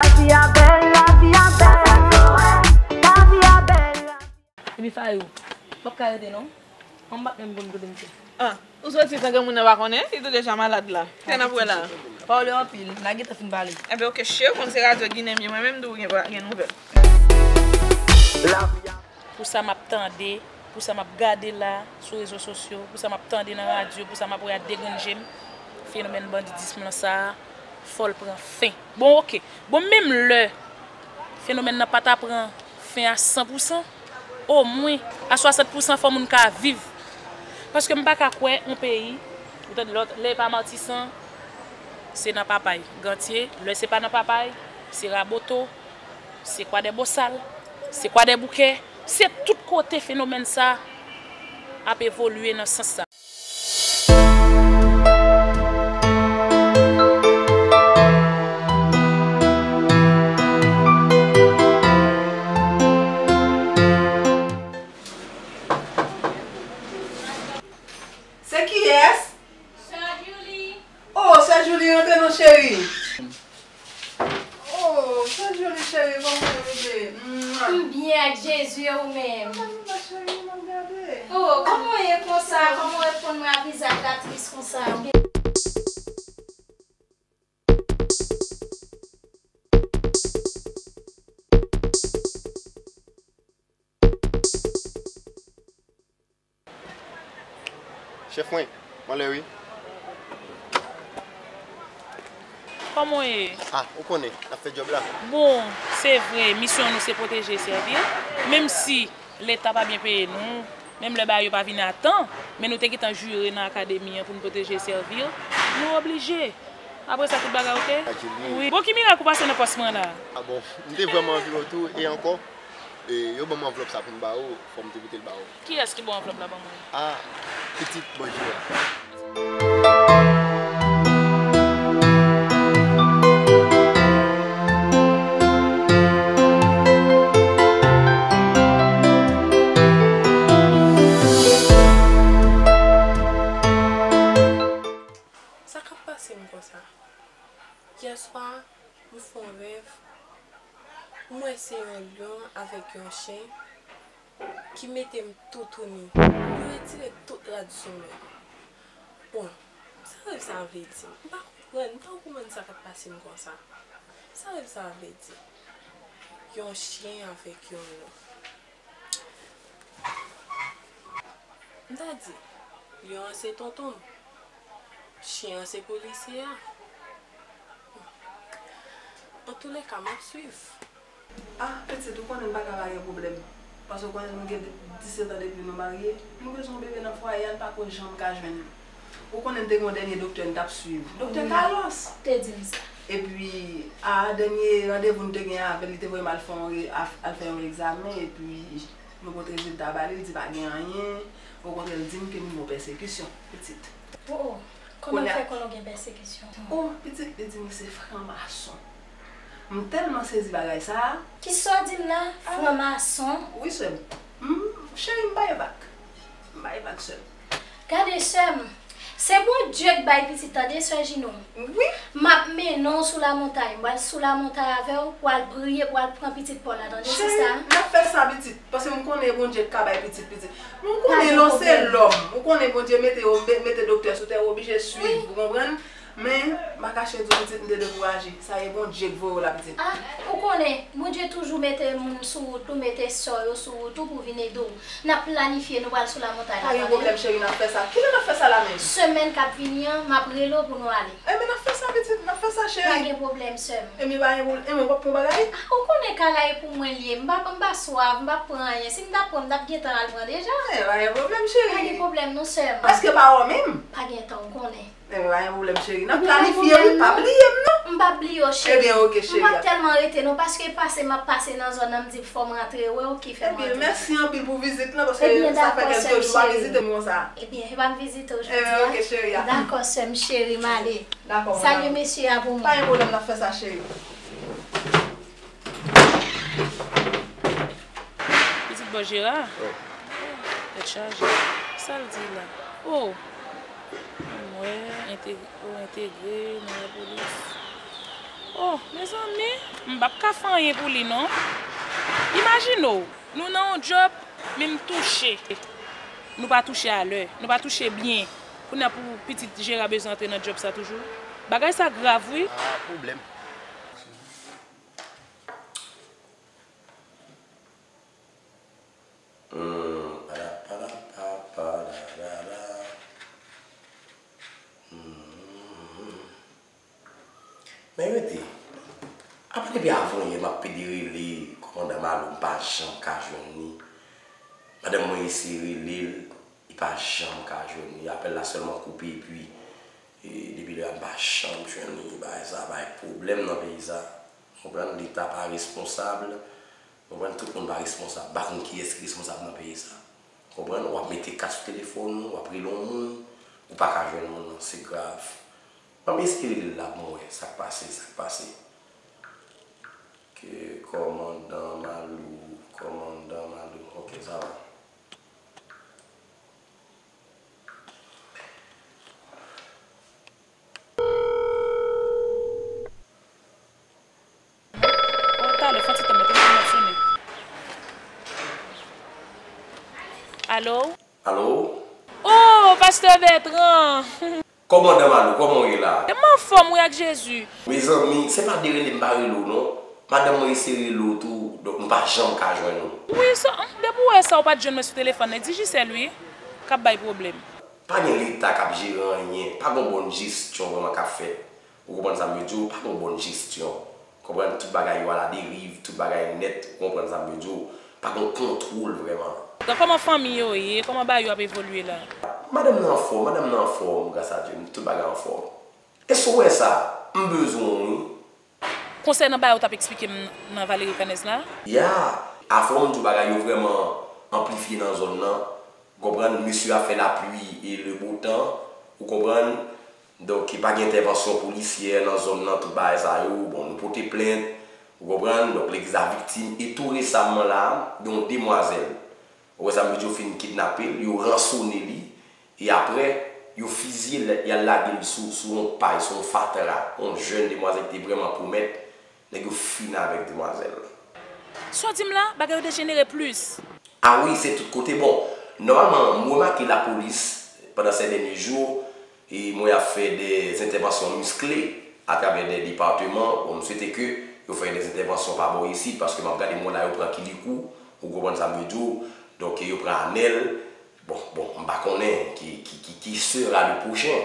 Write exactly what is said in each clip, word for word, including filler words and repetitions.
Lavi a bèl, lavi a bèl, lavi a bèl. Epi Fayou, m p ap ka rete non. An m pa t menm konn kote m te. Ah, ou soti san granmoun nan pa konnen, li tou deja malad la. Kè n ap wè la. Pale anpil, n a gentan fin pale. Enben, oke, cheri, ou konn se radyo Ginen m ye, mwen menm tou gen, gen nouvèl. Pou sa m ap tande, pou sa m ap gade la, sou rezo sosyo, pou sa m ap tande nan radyo, pou sa m ap wè ak de grenn je m, fenomèn bandidism lan sa a, fò l pran fen. Bon, oke. Bon, menm lè fenomèn nan pa ta pran fen a san pou san, omwen a swasant pou san fò moun ka viv. Paske m pa ka kwè yon peyi, ou tande lòt, lè e pa Matisan, se nan Papay, Gantye, lè se pa nan Papay, se Raboto, se Kwadèbosal, se Kwadèboukè, se tout kote fenomèn sa ap evolye nan sans sa. Se kiyès? Sè Julie. Oh, sè Julie, rantre non, cheri. Oh, sè Julie, cheri, kòman w ye, bebe? Mwa. M byen ak Jezi, e ou menm? Mwen pa, cheri, m ap gade. Oh, kòman w ye konsa? Kòman w reponn mwen ak vizaj la tris konsa? Chèf mwen, m anlè wi. Kòman w ye? Ah, ou konnen, n ap fè djòb la. Bon, se vre, misyon nou se pwoteje e sèvi. Menm si Leta pa byen peye nou, menm lè bagay yo pa vin a tan, men nou te gentan jire nan akademi an pou n pwoteje e sèvi, nou oblije. Apre sa, tout bagay oke? Wi. Bon, ki mirak ou pase nan pòs mwen la? Ah bon, m te vrèman anvi wè w tou, e ankò, e yo ban m anvlòp sa pou m ba ou, fò m te pote l ba ou. Kiyès ki ba w anvlòp la ban mwen? Ah, pitit Banjira. Sa k ap pase m konsa? Yèswa, m fè yon rèv. M wè se yon lyon avèk yon chen ki mete m toutouni. Yo retire tout rad sou mwen. Bon, sa rèv sa a vle di? M pa konprann, m pa konprann sa k ap pase m konsa. Sa rèv sa a vle di? Yon chen avèk yon lyon. M ta di, lyon an se tonton m, chen an se polisye a. Antoulèka, m ap swiv. Ah, pitit, ou konnen m pa ka pa gen pwoblèm. Paske ou konnen nou gen disèt an depi nou marye. Nou bezwen yon bebe nan fwaye a, n pa ko janm ka jwenn li. Ou konnen n te gen yon dènye doktè n t ap swiv. Doktè Carlos. Te di m sa. Epi, a dènye randevou n te gen avè l, li te voye m al fè yon re-, al, al fè yon egzamen, epi nou pot rezilta ba li, li di pa gen anyen. Okontrè, li di m ke m gen yon pèsekisyon, pitit. Oh, oh. Kòman l fè konnen w gen pèsekisyon? Oh, pitit, li di m se franmason. M tèlman sezi bagay sa a. Kisa w di m la? Franmason? Wi, sè m. M, cheri, m bay vag. M bay vag, sè m. Gade, sè m. Se Bondye k bay pitit, tande, sè Jino. Wi. M ap mennen w sou lamontay. M pral sou lamontay avè w, pou w al priye, pou w al pran pitit pa w la, tande, sista. Cheri, n ap fè sa, pitit. Paske m konnen e Bondye k ka bay pitit, pitit. Men w konnen non, se lòm. Ou konnen Bondye mete yo, me-, mete doktè sou tè, ou oblije swiv, ou konprann? Men, m pa kache di w, pitit, m te dekouraje. Sa e Bondye k voye w la, pitit. Ah, ou konnen, Bondye toujou mete moun sou wout ou, mete sò yo sou wout ou pou vin ede w. N ap planifye, nou pral sou lamontay la, tande? Pa gen pwoblèm, cheri, n ap fè sa. Kilè n ap fè sa la menm? Semèn k ap vini an, m ap rele w pou nou ale. Enben, n ap fè sa, pitit, n ap fè sa, cheri. Pa gen pwoblèm, sè m. Enben, pa gen pwoblèm. Enben, w p ap pran bagay? Ah, ou konnen kay la e pou mwen l ye. M p ap, m pa swav, m p ap pran anyen. Si m t ap pran, m t ap gentan al pran deja. Enben, pa gen pwoblèm, cheri. Pa gen pwoblèm, non, sè m. Èske pa wè w menm? Pa gen tan, ou konnen. Enben, pa gen pwoblèm, cheri. N ap planifye, wi, pa bliye m, non. M p ap bliye w, cheri. Enben, oke, cheri. M p ap tèlman rete, non, paske pase m ap pase nan zòn nan, m di fò m rantre wè w, ki fè m rantre. Enben, mèsi anpil pou vizit lan, paske sa fè kèlke jou w pa vizite m konsa. Ebyen, e pa m vizite w jodi a. Enben, oke, cheri a. Dakò, sè m, cheri, m ale. Dakò, madam. Salye mesye a pou mwen. Pa gen pwoblèm, n ap fè sa, cheri. Pitit bò Jera? Wi. Tèt chaje. Sa l di la? Oh! M wè, entegre, oh, entegre nan lapolis. Oh, mezanmi, m p ap ka fè anyen pou li non. Imajine w, nou nan yon djòb, men m touche. Nou pa touche alè, nou pa touche byen. Kounye a pou pitit Jera bezwen antre nan djòb sa toujou. Bagay sa grav wi. Ah, pwoblèm. Hmm, pa la, pa la, pa, pa la, la, la. Hmm. Men rete. Apa depi avan yè m ap pede rele kòmandan Malo, m pa janm ka jwenn li. Madanm mwen eseye rele l, li pa janm ka jwenn li. Apèl la sèlman koupe, epi, e, depi lè a m pa janm jwenn li. Bagay sa bay pwoblèm nan peyi sa. Konprann, Leta pa responsab. Konprann, tout moun pa responsab. M pa konn kiyès ki responsab nan peyi sa. Konprann, w ap mete kat sou telefòn ou, w ap rele yon moun, ou pa ka jwenn moun nan, se grav. Ban m eseye rele l la pou m wè sa k pase, sa k pase. Ke kòmandan Malou, kòmandan Malou, ok, sa va. Oh, talè, fè yon ti tan, men telefòn nan ap sonnen. Alo? Alo? Oh, pastè Bètran! Kòmandan Malou, kòman w ye la? M anfòm wi ak Jezi. Mezanmi, se pa de rele m pa rele w non. Madanm mwen eseye rele w tou, donk nou pa janm ka jwenn ou. Wi, sa, depi w wè sa, ou pa t jwenn mwen sou telefòn nan, Digicel wi, k ap bay pwoblèm. Pa gen Leta k ap jere anyen, pa gen bòn jesyon vrèman k ap fèt. Ou konprann sa m vle di w? Pa gen bòn jesyon. Konprann, tout bagay yo aladeriv, tout bagay nèt, ou konprann sa m vle di w? Pa gen kontwòl vrèman. Donk, kòman fanmi yo ye? Kòman bagay yo ap evolye la? Madanm nan anfòm, madanm nan anfòm, gras a Dye, tout bagay anfòm. Èske w wè sa? M bezwen w, wi. Konsènan bagay ou t ap eksplike m nan Valerio Canez la? Ya, afè w m di w bagay yo vrèman anplifye nan zòn nan. Ou konprann, mesye ap fè lapli e le beau temps. Ou konprann? Donk, pa gen entèvansyon polisyè nan zòn nan, tout bagay sa yo. Bon, nou pote plent. Ou konprann? Donk, legliz la viktim. E tou resaman la, gen yon demwazèl. Ou wè sa m vle di, yo fin kidnape l, yo ransone li. E apre, yo fizye l, y al lage l sou, sou yon pay, sou yon fatra. Yon jèn demwazèl ki te vrèman pwomèt. Nèg yo fin avèk demwazèl. Sa w di m la, bagay yo dejenere plis. A wi, se tout kote. Bon, nòmalman, m remake lapolis pandan sè dènye jou, e mwen ap fè dè entèvansyon miskle atravè dè depatman. Bon, m swete ke yo fè dè entèvansyon pa bò isit, paske m ap gade m wè la yo pran Kilikou, ou konprann sa m vle di w, donk yo pran Anèl, Bon, bon, m pa konnen ki, ki, ki, qui sera le prochain.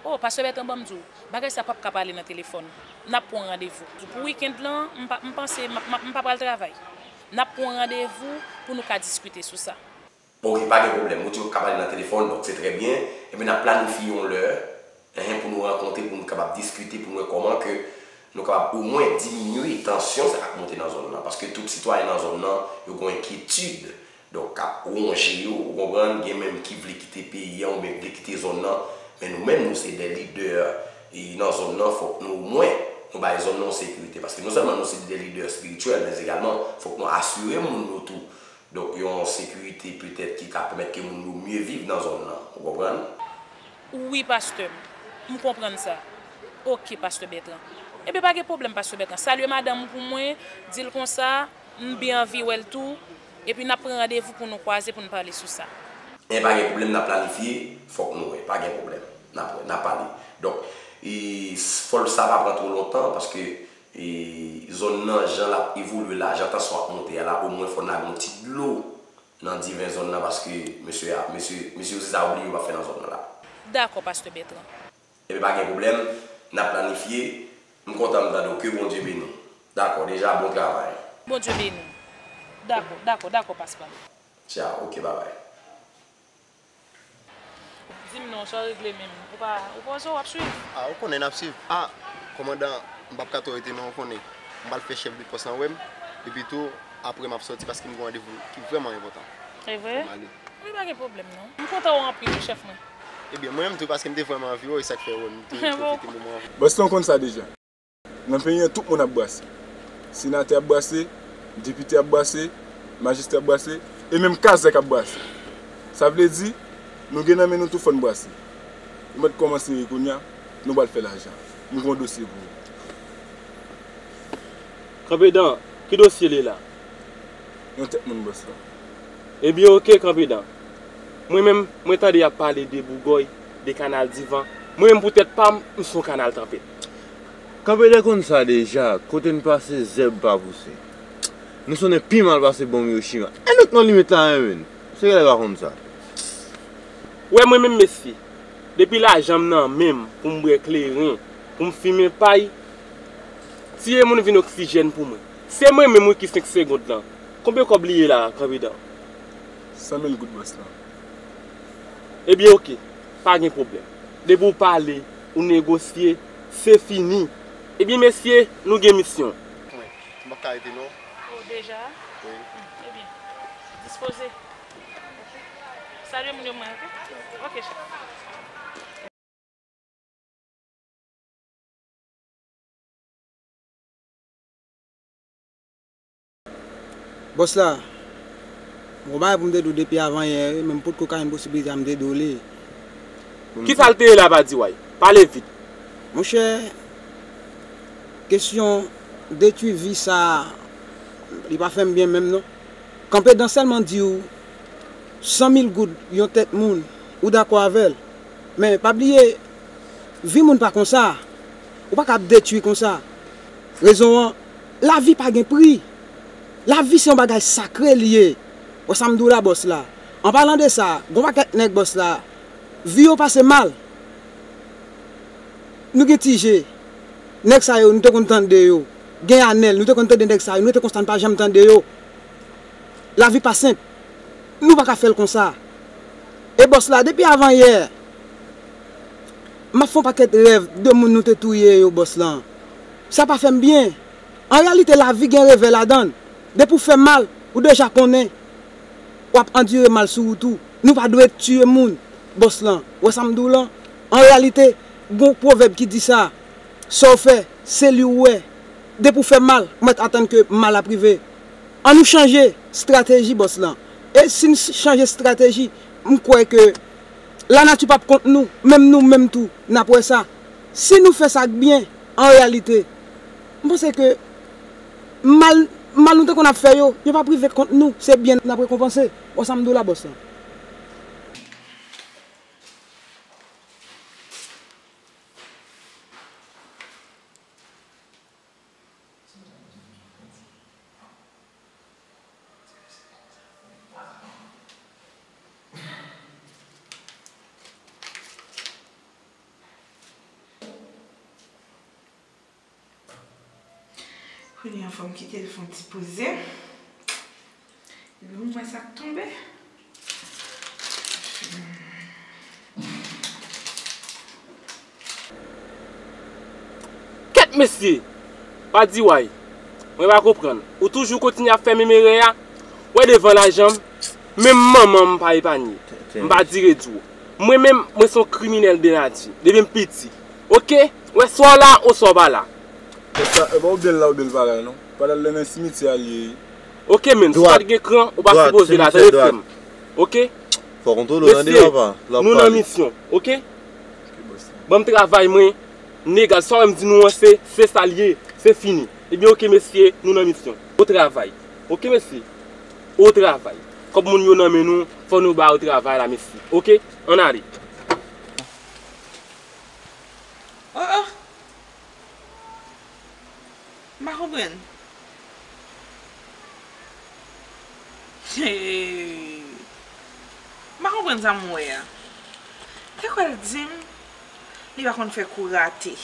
Oh, pastè Bètran, ban m di w, bagay sa p ap ka pale nan telefòn. N ap pran randevou. Pou weekend lan, m pa, m panse m ap, m ap, m pa pral travay. N ap pran randevou pou nou ka diskite sou sa. Ok, pa gen pwoblèm. Ou di w ka pale nan telefòn, donk se trè byen. Ebyen, n ap planifye yon lè. Enhen, pou nou rankontre, pou nou kapab diskite, pou nou wè kòman ke nou kapab omwen diminye tansyon sa k ap monte nan zòn nan. Paske tout sitwayen nan zòn nan, yo gen yon enkyetid, donk, k ap wonje yo, ou konprann, gen menm ki vle kite peyi an oubyen ki vle kite zòn nan. Men nou menm, nou se de lidè, e, nan zòn nan, fòk nou omwen, nou bay zòn nan yon sekirite. Paske non sèlman nou se de lidè espirityèl, men egalman, fòk nou asire moun nou tou. Donk, yon sekirite petèt ki ka pèmèt ke moun yo mye viv nan zòn nan. Ou konprann? Wi, pastè m. M konprann sa. Ok, pastè Bètran. Ebyen, pa gen pwoblèm, pastè Bètran. Salye madanm ou pou mwen, di l konsa, m byen anvi wè l tou, epi n ap pran randevou pou nou kwaze, pou n pale sou sa. Ebyen, pa gen pwoblèm, n ap planifye, fòk nou wè. Pa gen pwoblèm. N ap wè, n ap pale. Donk, e, fò l sa pa pran twò lontan, paske E, zòn nan, jan l ap evolye la, jan tansyon ap monte a la, omwen fò n lage yon ti dlo nan diven zòn nan, paske mesye a, mesye, mesye yo se sa yo bliye yo p ap fè nan zòn nan la. Dakò, pastè Bètran. Ebyen, pa gen pwoblèm, n ap planifye. M kontan m tande w, ke Bondye beni w. Dakò, deja, bon travay. Bondye beni w. Dakò, dakò, dakò, pastè. Tchao, ok, babay. Di m non, sa w regle menm? Ou pa, ou poze w ap swiv? A, ou konnen n ap swiv. A, kòmandan, m p ap ka twò rete non, ou konnen. M pral fè chèf de pòs lan wè m. Epi tou, apre m ap sòti paske m gen randevou ki vrèman enpòtan. Se vre? Fò m ale. Wi, pa gen pwoblèm non. M kontan w anpil wi, chèf mwen. Ebyen, mwen menm tou, paske m te vrèman anvi wè w, e sa k fè wè m te pwofite moman an. Boston konn sa deja. Nan peyi an, tout moun ap brase. Senatè ap brase, depite ap brase, majistra ap brase, e menm kazèk ap brase. Sa vle di, nou gen nan men nou tou, fò n brase. Nou mèt kòmanse kounye a, nou pral fè lajan. M gen yon dosye pou ou. Kanpedan, ki dosye l ye la? Yon tèt moun bòs la. Ebyen, oke, Kanpedan. Mwen menm, mwen tande y ap pale de Bougòy, de Kanal Divan. Mwen menm, pou tèt pa m, m se yon kanal tanpèt. Kanpedan konn sa deja, kote n pase, zèb pa pouse. Nou sonnen pi mal pase bonm Hiroshima. E nou t nan limit la, wi, menn. Se genlè pa konn sa. Wè mwen menm, mesye, depi lajan m nan men m pou m bwè kleren, pou m fimen pay, tiye moun vin oksijèn pou mwen. Se mwen menm wi ki senk segond lan. Konbyen kòb li ye la, Kanpedan? San mil goud, bòs la. Ebyen, oke, pa gen pwoblèm. Depi w pale, ou negosye, se fini. Ebyen, mesye, nou gen misyon. Mwen, m p ap ka rete non. Oh, deja? Wi. Hmm, ebyen, dispoze. Salye moun yo mwen, oke? Oke, chèf. Bòs la, m gon bagay pou m te di w depi avan yè, men m potko ka jwenn posiblite a m te di w li. Kisa l te ye la, pa di way? Pale vit. Monchè, kesyon detwi vi sa, li pa fè m byen menm non. Kanpedan sèlman di w san mil goud yon tèt moun, ou dakò avè l. Men pa bliye, vi moun pa konsa. Ou pa ka ap detwi konsa. Rezon an, lavi pa gen pri. Lavi se yon bagay sakre li ye. Wè sa m di w la, bòs la. An palan de sa, gon pakèt nèg, bòs la, vi yo pase mal. Nou gen Ti Je. Nèg sa yo, nou te konn tande yo. Gen Anèl, nou te konn tande nèg sa yo. Nou rete konsa, n pa janm tande yo. Lavi pa senp. Nou pa ka fè l konsa. E bòs la, depi avan yè, m ap fè yon pakèt rèv de moun nou te touye yo, bòs lan. Sa pa fè m byen. An reyalite, lavi gen revè ladan l. Depi w fè mal, ou deja konnen w ap andire mal sou wout ou. Nou pa dwe tiye moun, bòs lan. Wè sa m di w lan? An reyalite, gon pwovèb ki di sa, sa w fè, se li w wè. Depi w fè mal, ou mèt atann ke mal ap rive. Ann nou chanje estrateji, bòs lan. E si n chanje estrateji, m kwè ke lanati p ap kont nou, menm nou menm tou, n ap wè sa. Si nou fè sa k byen, an reyalite, m panse ke mal, mal nou te konn ap fè yo, yo p ap rive kont nou, se byen n ap rekonpanse. Wè sa m di w la, bòs lan. Kounye a fò m kite l fè yon ti poze. Lè m wè sa k tonbe. Kèt mesye! Pa di way. Mwen pa konprann. Ou toujou kontinye ap fè menm erè a. Wè devan lajan m, menm manman m pa epanye. M pa di redi w. Mwen menm, mwen se yon kriminèl de nati. Depi m piti. Oke? Wè swa w la, oswa w pa la. Sa, e pa w byen la, w byen bagay non. Pa t al nan simityè a l ye. Oke, menn, si w pa t gen kran, ou pa sipoze la, tande frè m. Oke? Fò kontwole w tande papa. Mesye, nou nan misyon, oke? Ban m travay mwen, negal, sa w wè m di nou an, se, se sa l ye, se fini. Ebyen, oke, mesye, nou nan misyon. O travay. Oke, mesye? O travay. Kòb moun yo nan men nou, fò nou ba yo travay la, mesye. Oke? Ann ale. Oh, oh. M pa konprann. Hey. M pa konprann sa m wè a. Te kwè l di m li pa konn fè kou rate.